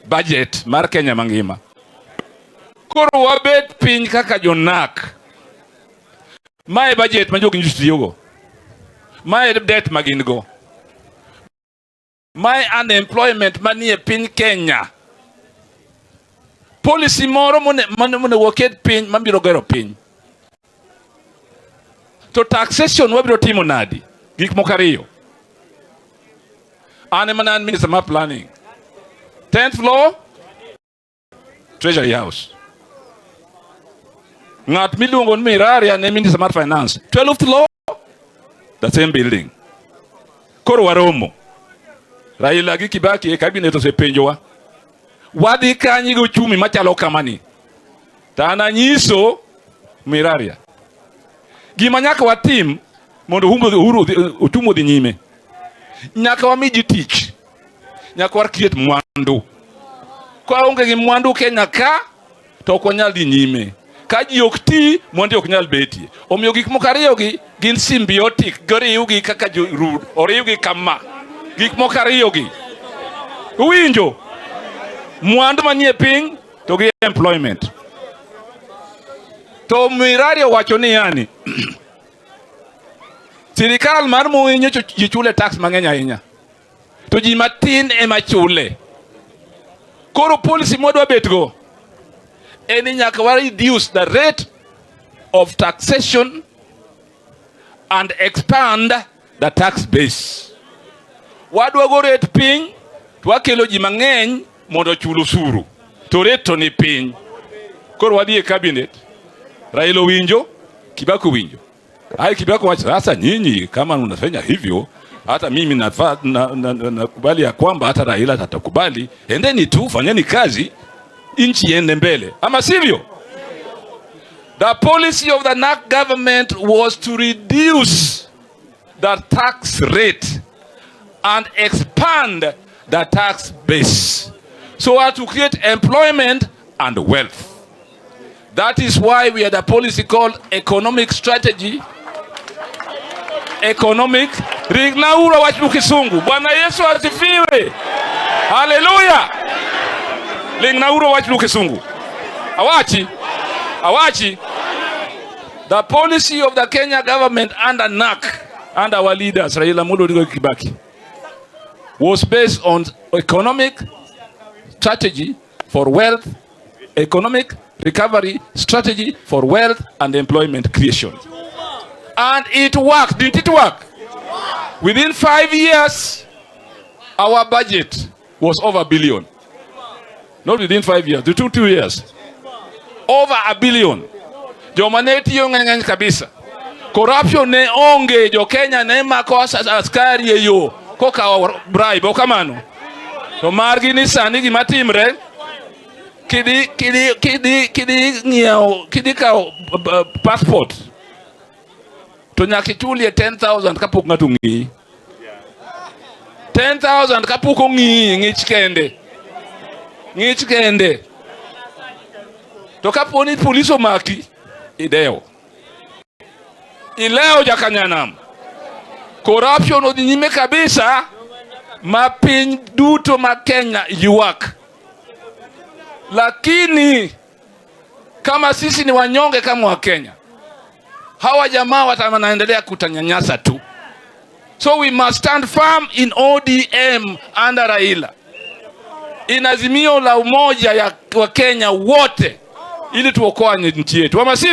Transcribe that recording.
Budget mar Kenya mangima. Koro wabet piny kaka jo-NARC. Mae budget ma jogi tiyogo. Mae debt ma gin go. Mae unemployment manie piny Kenya. Policy moro monego waket piny mabiro gero piny. To taxation wabiro timo nadi? Gik moko ariyo. An ema ne an minister mar planning. 10th floor, Treasury House. Ng'at miluongo ni Mwiraria ne minister mar finance. 12th floor, the same building. Koro waromo. Raila gi Kibaki e cabinet osepenjowa. Wadhi kanye gi uchumi machalo kamani? To an anyiso Mwiraria. Gima nyaka watim mondo uchumi odhi nyime. Nyaka wami ji tich. Nyaka wa create mwandu. Ka onge gi mwandu Kenya ka, to ok wanyal dhi nyime. Ka ji ok ti, mwandu ok nyal betie. Omiyo gik moko ariyogi gin symbiotic, goriwgi kaka jorud, oriwgi kama. Gik moko ariyogi. Uwinjo? Mwandu manie piny to gi employment. To Mwiraria owacho ni yani, sirikal mar Moi nyocha ji chule tax mang'eny ahinya. To ji matin ema chule. Koro policy mwadwa bet go en ni nyaka wa reduce the rate of taxation and expand the tax base. Wadwogo rate piny to wakelo ji mang'eny mondo ochul osuru. To rate to ni piny. Koro wadhi e cabinet. Raila owinjo, Kibaki owinjo. Ai, Kibaki wacho, "Sasa nyinyi kama unafanya hivyo, hata mimi nakubali na ya kwamba hata Raila atakubali. Endeni tu fanyeni kazi, nchi iende mbele, ama sivyo?" The policy of the NARC government was to reduce the tax rate and expand the tax base so as to create employment and wealth. That is why we had a policy called economic strategy. Economic Rignaura wach Kisungu. Bwana Yesu asifiwe. Haleluya. Lingnauro wach Kisungu. Awachi. Awachi. The policy of the Kenya government under NARC and our leaders Raila Amolo Odinga Kibaki was based on economic strategy for wealth, economic recovery strategy for wealth and employment creation. And it worked. Didn't it work? Within 5 years, our budget was over a billion. Not within 5 years, the 2 years. Over a billion. Joma ne tiyo ng'eny kabisa. Corruption ne onge, jo Kenya ne mako askari e yo kokawo bribe, ok kamano? To margi ni sani gima timre, kidhi ng'iewo, kidhi kawo passport to nyaka ichulie 10,000 kapok ng'ato ong'iyi. 10,000 kapok ong'iyi ng'ich kende. Ng'ich kende. To kapo ni polis omaki, idewo. Ilewo jakanyanam. Corruption odhi nyime kabisa ma piny duto ma Kenya ywak. Lakini kama sisi ni wanyonge kama Wakenya, hawa jamaa wanaendelea kutanyanyasa tu. So we must stand firm in ODM under Raila, in Azimio la Umoja ya Wakenya wote, ili tuokoe nchi yetu, ama sivyo?